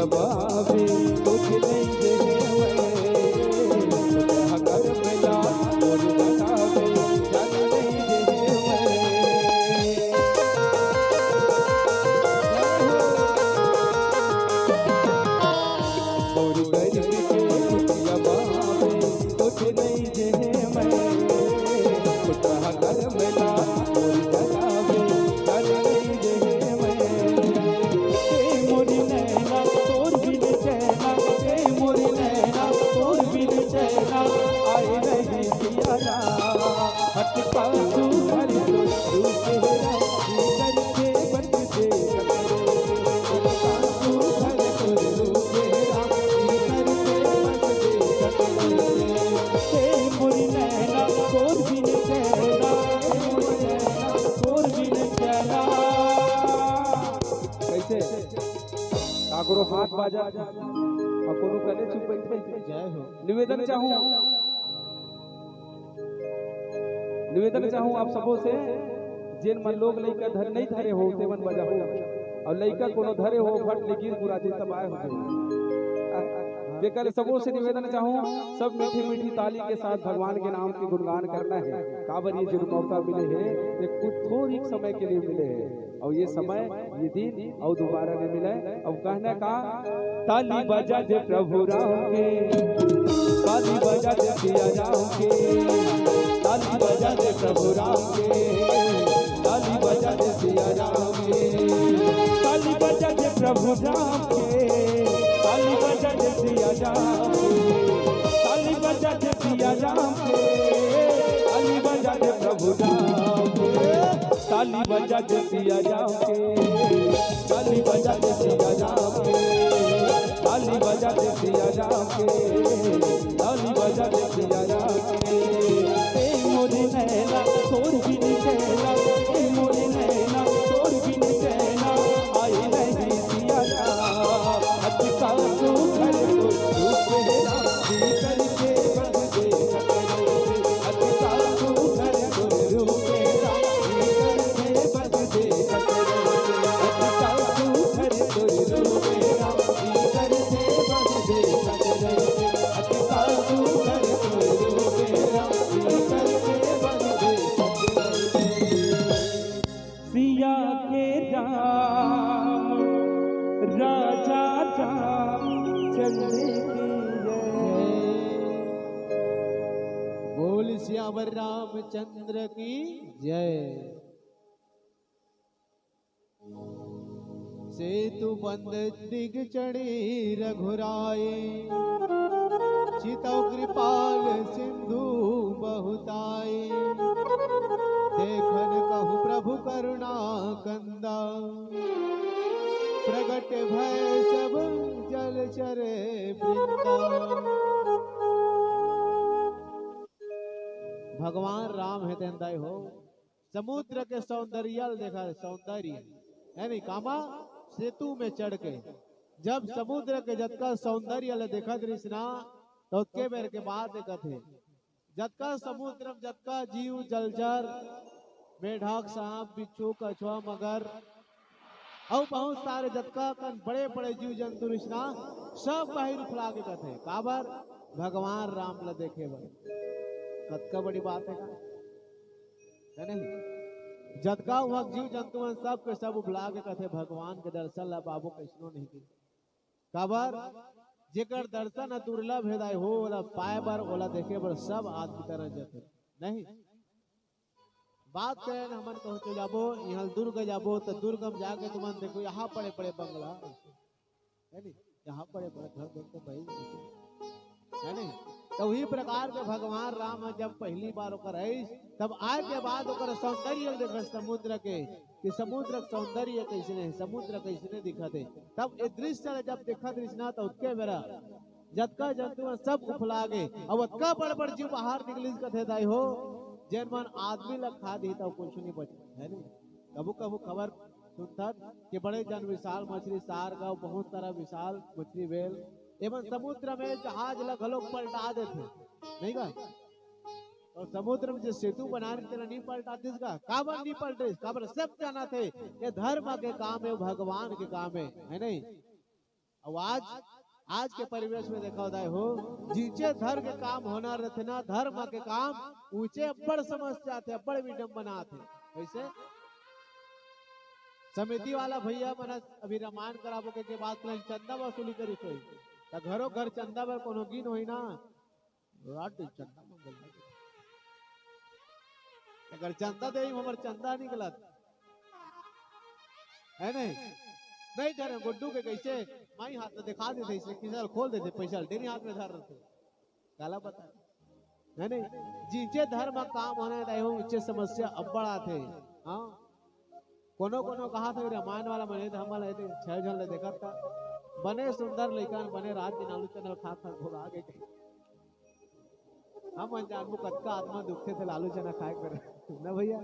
बाबे कुछ नहीं देवे, कह कर मिला मोर बतावे, जान नहीं देवे। मोर गरीब के कुटिया बाबे कुछ नहीं देवे, कह कर मिला मोर बतावे, जान नहीं देवे। ए मोरी नैना, तोर बिन चैना, ए मोरी नैना, तोर बिन चैना, आए नहीं पिया राम। हट पाछू हरि तो रूप हेरा, भीतर के बन दे। हट पाछू हरि तो रूप हेरा, भीतर के बन दे। ए मोरी नैना, तोर बिन चैना, ए मोरी नैना, तोर बिन चैना। कैसे? काकरो हाथ बाजत हे, अउ कोनो कले चुप बइठे। जय हो। निवेदन चाहूं, निवेदन चाहूं आप सबो से, जेन मन लोग लइका धर, नहीं धरे हो, ते मन बजाहू, अउ लइका कोनो धरे हो, फट ले गिर गुरा जी तबाह हो जाए। बेकर सबो से निवेदन चाहूं, सब मीठी मीठी ताली के साथ भगवान के नाम के गुणगान करना हे। काबर ये जो मौका मिले हे, ये कुछ थोड़ी समय के लिए मिले हे। अउ ये समय, ये दिन अउ दोबारा नइ मिलय। अउ कहना का, ताली बजा दे प्रभु राम के, ताली बजा दे सिया राम के, ताली बजा दे प्रभु राम के, ताली बजा दे सिया राम के, ताली बजा दे प्रभु राम के, ताली बजा दे सिया राम के, ताली बजा दे सिया राम के, ताली बजा दे प्रभु राम के। ताली बजा दे सिया राम के, ताली बजा दे सिया राम के, ताली बजा दे सिया राम के, ताली बजा दे सिया राम के। ए मोरे नैना, तोर बिन चैना, ए मोरे नैना, तोर बिन चैना, आए नहीं सिया राम। अटका तू घर को रूप हेरा, भीतर के बस दे। सिया के राम, राजा रामचंद्र की जय। बोल सियावर रामचंद्र की जय। सेतु बंद दिग चढ़ी रघुराई, चितौ कृपाल सिंधु बहुताई। देखन कहु प्रभु करुणा कंदा, प्रगट भय सब जलचर वृंदा। भगवान राम हे तेन दाई हो, समुद्र के सौंदर्य ल देखा, सौंदर्य, हे नहीं, कामा सेतु में चढ़ के जब समुद्र के जतका सौंदर्य ल देखत रहिस ना, त ओतके बेर के बात हे कथे। जतका समुद्र में जतका जीव जलचर, मेढक, सांप, बिच्छू, कछुआ, मगर, अउ बहुत सारे जतका कन बड़े-बड़े जीव जंतु रहिस ना, सब बाहिर उफला के कथे। काबर? भगवान राम ल देखे बर। कतका बड़ी बात हे का? हे नहीं? जतका उहाँ जीव जंतु मन, सब के सब उफला के कथे, "भगवान के दर्शन ला पाबो, कइसनो नहीं के।" काबर? जेकर दर्शन ह दुर्लभ हे दाई हो, ओला पाए बर, ओला देखे बर सब आदमी तरस जथे। नहीं? बात करेन हमन कहूँ चल जाबो, इहाँ दुर्ग जाबो, त दुर्ग में जाके तुमन देखो, यहाँ बड़े-बड़े बंगला, हे नहीं? यहाँ बड़े-बड़े घर देख के भाई, हे नहीं? त उही प्रकार के भगवान राम ह जब पहली बार ओकर आइस, तब आए के बाद ओकर सौंदर्य ल देखस समुद्र के, कि समुद्र के सौंदर्य कइसने हे, समुद्र कइसने दिखत हे। तब ए दृश्य ल जब देखत रहिस ना, त ओतके बेरा जतका जंतु मन सब उफला गे, अउ अतका बड़-बड़ जीव बाहर निकलिस कथे दाई हो, जेन मन आदमी ल खा दिही त कुछ नहीं बचे, हे नहीं? कभू-कभू खबर सुनथन कि बड़े जन विशाल मछली, शार्क अउ बहुत तरह विशाल मछली, व्हेल, एमन समुद्र में जहाज ल घलोक पलटा देथे, नहीं का? अउ समुद्र में जो सेतु बनाए रहिस तेला नहीं पलटा दिस का? काबर नहीं पलटे? काबर सब जानथे, ये धर्म के काम हे, भगवान के काम हे, हे नहीं? अउ आज, आज के परिवेश में देखा दाई हो, जिचे धर्म के काम होना रथे ना, धर्म के काम ऊंचे अब्बड़ समस्या आथे, अब्बड़ विडम्बना आथे। कैसे? समिति वाला भैया मन अभी रामायण कराबो के, के बात में चंदा वसूली करी सोई, त घरो घर चंदा बर कोनो गिन होई ना, रात दिन चंदा मंगल। अगर चंदा दे, हमर चंदा निकलत है नहीं, नहीं धरे गुड्डू के कैसे माई हाथ में दिखा देते, इसलिए किसी खोल देते, पैसा डेरी हाथ में धर रहते, काला बता है नहीं। जिचे धर्म काम होना है, उच्चे समस्या अब्बड़ आथे। हाँ, कोनो कोनो कहा था रामायण वाला मने तो हमला एदे छह झन ले देखत था, बने सुंदर लइका, बने रात दिन आलू चना खा खा घोड़ा आगे के। हम अनजान में कतका आत्मा दुखते थे लालू चना खाए कर ना भैया।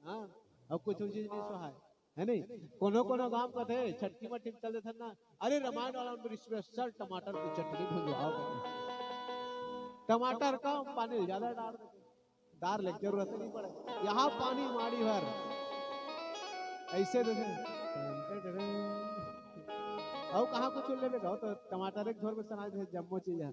हाँ, अब कुछ चीज नहीं सहाय है नहीं। कोनो कोनो गांव कथे छटकी मट्टी में चल देथन ना, अरे रामायण वाला में स्पेशल टमाटर की चटनी भुंजवाओ। टमाटर कम, पानी ज्यादा डाल देते, डार ले जरूरत नहीं पड़े। यहाँ पानी माड़ी भर ऐसे देखे। अउ कहाँ कुछ लेबे का, तो टमाटर एक झोर में सना दे जम्मो चीज है।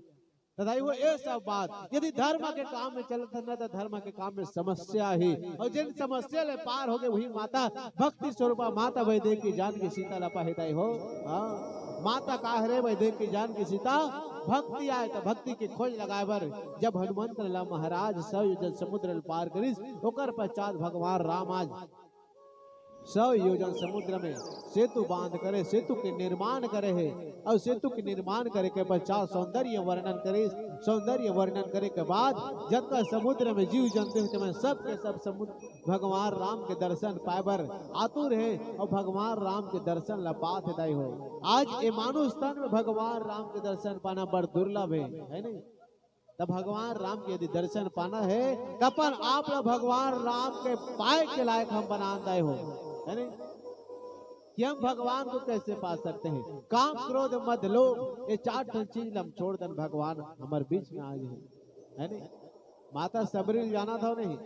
त दाई हो, ये सब बात यदि धर्म के काम में चलत है ना, तो धर्म के काम में समस्या ही, और जिन समस्या ले पार हो गए, वही माता भक्ति स्वरूपा माता वैदेही जानकी सीता ला पाहे दाई हो। हाँ, माता का हरे वैदेही जानकी सीता भक्ति आए, तो भक्ति की खोज लगाए बर जब हनुमंत ला महाराज सौ योजन समुद्र ल पार करिस, ओकर पश्चात भगवान राम आज सौ योजन समुद्र में सेतु बांध करे, सेतु के निर्माण करे है। और सेतु के निर्माण करे के पश्चात सौंदर्य वर्णन करे। सौंदर्य वर्णन करे के बाद जतका समुद्र में जीव जंतु हे, तेमन सब के सब समुद्र भगवान राम के दर्शन पाए बर आतुर है और भगवान राम के दर्शन ला पात हे दाई हो। आज ए मानुष तन में भगवान राम के दर्शन पाना बड़ दुर्लभ है, है नहीं? त भगवान राम के यदि दर्शन पाना है, त अपन आप ला भगवान राम के पाए के लायक हम बनान दाई हो, है नहीं? कि हम भगवान को कैसे पा सकते हैं? काम, क्रोध, मद, लोभ, ये चार ठन चीज ला हम छोड़ दन, भगवान हमर बीच में आ गए, है नहीं? माता सबरी जानत हो नहीं?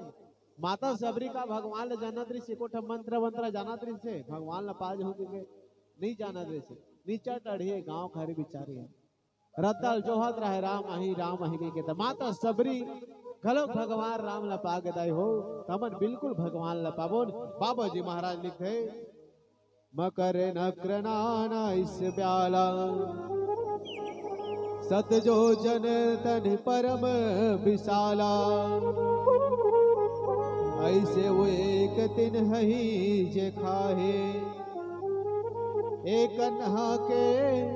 माता सबरी का भगवान ला जानत रहिसे, एको ठन मंत्र वंत्र जानत रहिसे, भगवान ला पा जाहूं कहिके नहीं जानत रहिसे। नीचा टढ़िए गांव खारी बिचारी है। रद्दा ल जोहत रहे, "राम आही, राम आही," कहिके। त माता सबरी घलोक भगवान राम ला पा गे दाई हो, त हमन बिल्कुल भगवान ला पाबोन। बाबा जी महाराज लिखथे, "मकर नक्रनान इस ब्याला, सत जो जन तन परम विशाला, ऐसे वो एक तिनही जे खाहे।" एक कन्हा के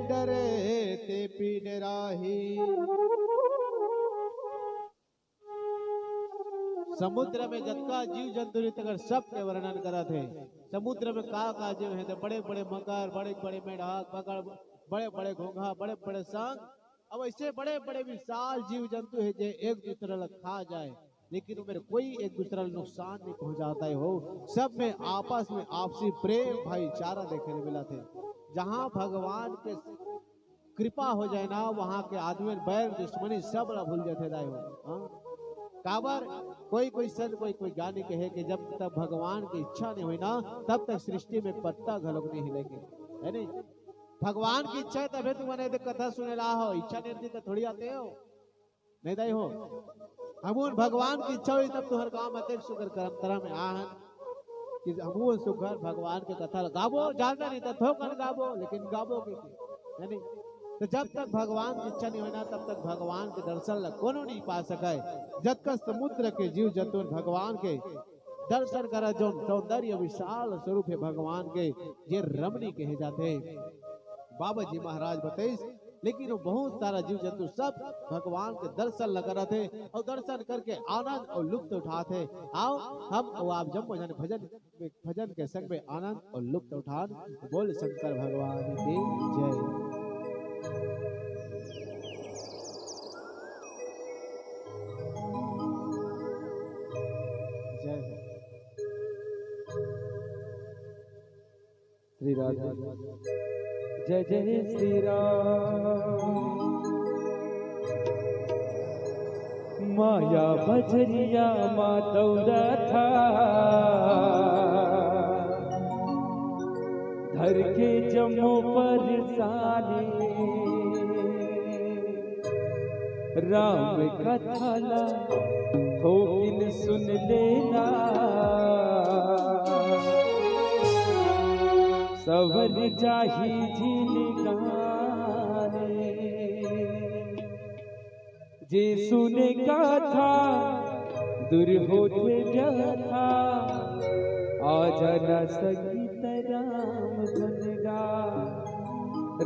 डरे ते पी डराही। समुद्र में जतका जीव जंतु रहिथे, तेकर सबके वर्णन करत हे। समुद्र में का का जीव हे, त बड़े बड़े मगर, बड़े बड़े मेढक, मगर, बड़े बड़े घोंघा, बड़े बड़े संख, अब ऐसे बड़े बड़े विशाल जीव जंतु हे जे एक दूसरे ला खा जाए, लेकिन ओमेर कोई एक दूसरा ला नुकसान नहीं पहुंचाता है हो। सब में आपस में आपसी प्रेम भाईचारा देखे ले मिलत हे। जहां भगवान के कृपा हो जाए ना, वहां के आदमी बैर दुश्मनी सब ला भूल जाते दाई हो। हाँ? काबर कोई कोई संत, कोई कोई ज्ञानी कहे कि जब तक भगवान की इच्छा नहीं हुई ना, तब तक सृष्टि में पत्ता घलोक नहीं हिलेगे, है नहीं? भगवान की इच्छा है तभे तुमन एदे कथा सुने ला हो, इच्छा नहीं रहती तो थोड़ी आते हो। नहीं दाई हो, हमन भगवान की इच्छा हुई तब तुहर गांव में अतेक सुघर करम तरा में आहन कि हमन सुघर भगवान के कथा ला गाबो, जानना नहीं तो थोकन गाबो, लेकिन गाबो के, के, है नहीं? तो जब तक भगवान की इच्छा नहीं होना, तब तक भगवान के दर्शन ला कोनो नहीं पा सके। जतका समुद्र के जीव जंतु भगवान के दर्शन करा, जो सौंदर्य विशाल स्वरूप है भगवान के, ये रमणी कहे जाते। बाबा जी महाराज बताइस, लेकिन वो बहुत सारा जीव जंतु सब भगवान के दर्शन ला करत हे और दर्शन करके आनंद और लुत्फ उठात हे। आओ हम और आप जम्मो झन भजन, भजन के संग में आनंद और लुत्फ उठान। बोल शंकर भगवान की जय। जय हो। श्री राधे। जय जय श्री राम। माया बजरिया मा दौड़त हा। घर के जम्मो परेशानी, राम कथा ला थोकिन सुन लेना, सवर जाही जिनगानी। जे सुने कथा दूर होथे व्यथा, आ जाना संगीत राम धुन गा।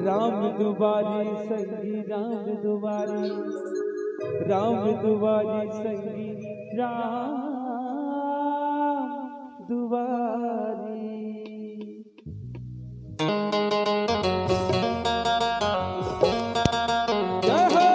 राम दुआरी संगी राम दुआरी, राम दुआरी संगी राम दुआरी। जय हो।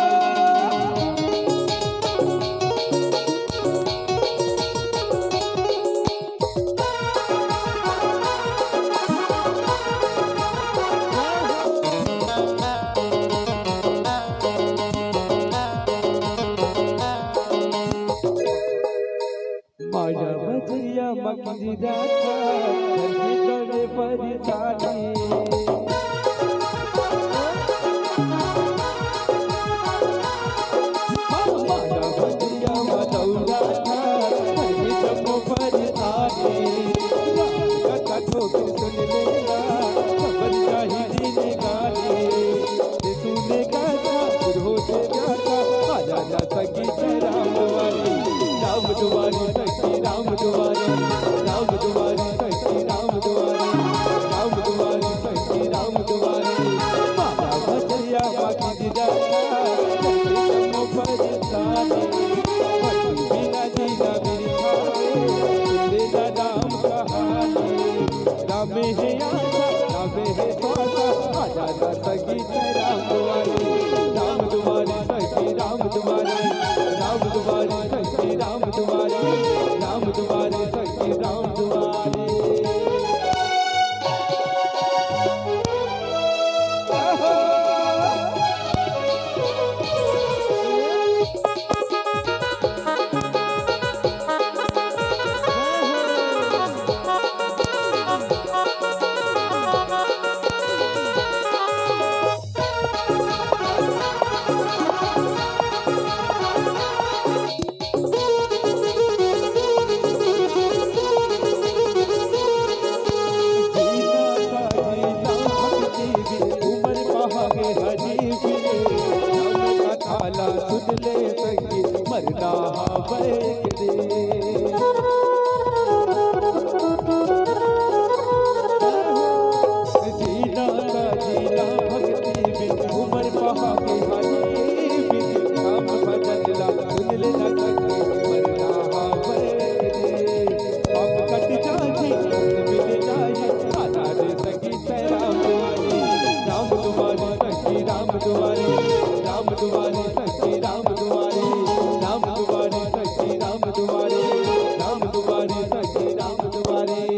माया बजरिया मकली राधा, धरती तोड़े परेशानी। माया बजरिया मकली राधा, धरती तोड़े परेशानी। राम कथा को सुन लेना, सबर जाही जिनगानी। सुने कथा दूर होथे व्यथा, आ जाना संगीत राम दुआरी, राम दुआरी संगीत राम दुआरी, राम दुआरी संगीत राम दुआरी, राम दुआरी संगीत राम दुआरी। माया बजरिया बाकी दी जाता, संगीत में परेशानी, भक्ति बिना जीना बिरथा, सुन लेना राम कहानी। राम हे आशा, राम हे श्वासा, आ जाना संगीत राम दुआरी, राम दुआरी संगीत राम दुआरी, राम दुआरी संगीत राम दुआरी, राम दुआरी संगीत राम दुआरी। काला सुन ले संगी, मरना हवय के दे। जीना का जीना भक्ति बिन, उमर पहा के हानि बिन, राम भजन ला सुन ले ना संगी, मरना हवय के दे। पाप कट जाही, मिल जाही, आधा दे संगी। राम दुआरी, राम दुआरी, संगी राम दुआरी, राम दुआरी, संगी राम दुआरी, राम दुआरी, संगी राम दुआरी, राम दुआरी, संगी राम दुआरी।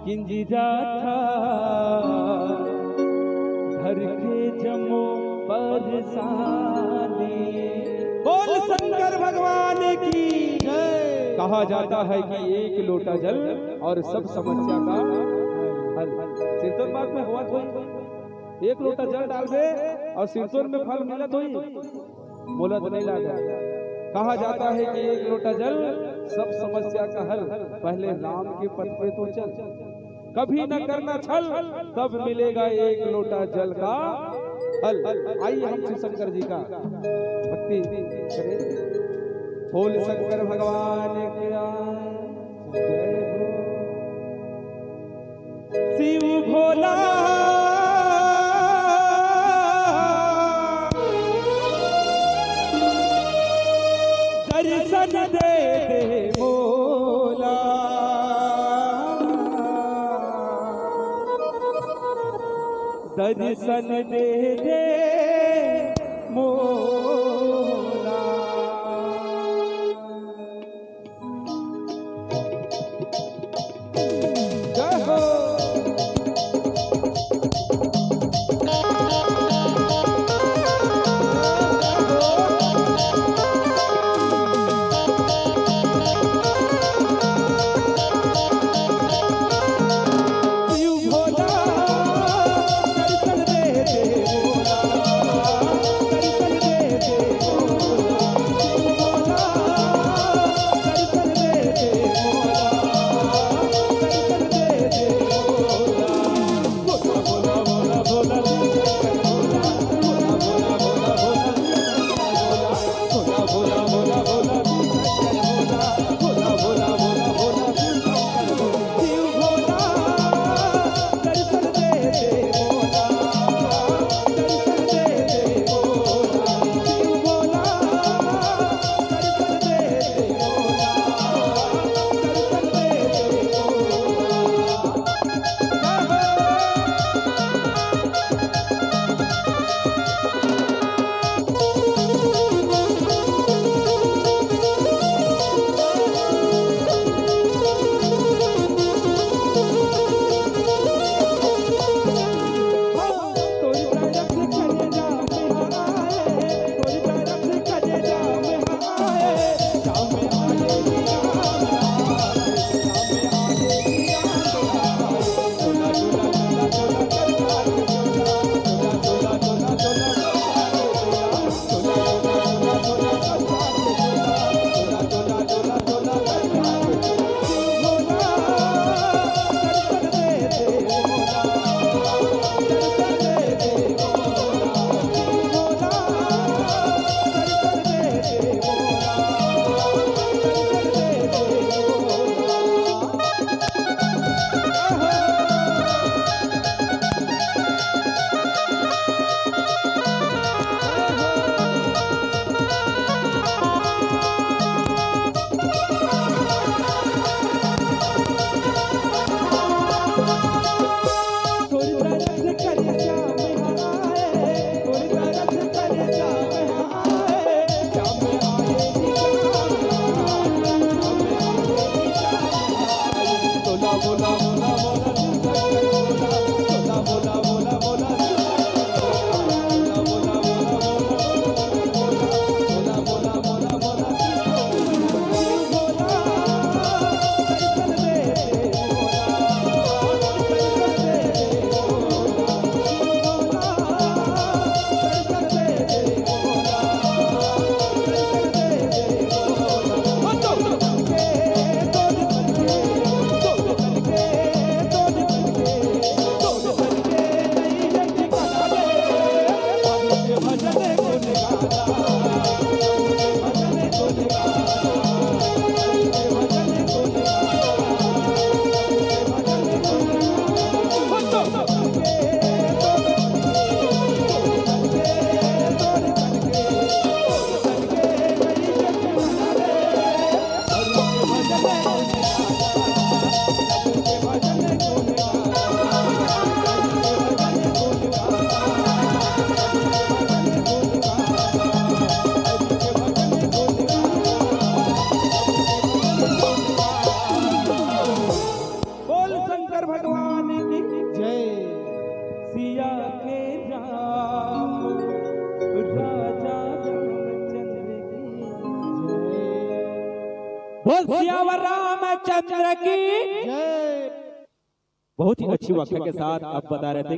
किंजी जाथा धर के जमो परेशानी। बोल शंकर भगवान की जय। कहा जाता है कि एक लोटा जल और सब समस्या का हल। सिरतोन बाग में हुआ था, एक लोटा जल डालबे और सिरतोन में फल मिलत होई। मोला तो नहीं लगा। कहा जाता है कि एक लोटा जल, सब समस्या का हल। पहले राम के पथ पे तो चल, कभी न करना छल, तब मिलेगा एक लोटा जल का फल। आइए हम शिव शंकर जी का भक्ति करें। बोल शंकर भगवान की जय हो। शिव भोला दर्शन दे दे मोला, दर्शन दे दे मोला। जय हो। बोल सियावर रामचंद्र की। बहुत ही अच्छी व्याख्या के साथ आप बता रहे थे।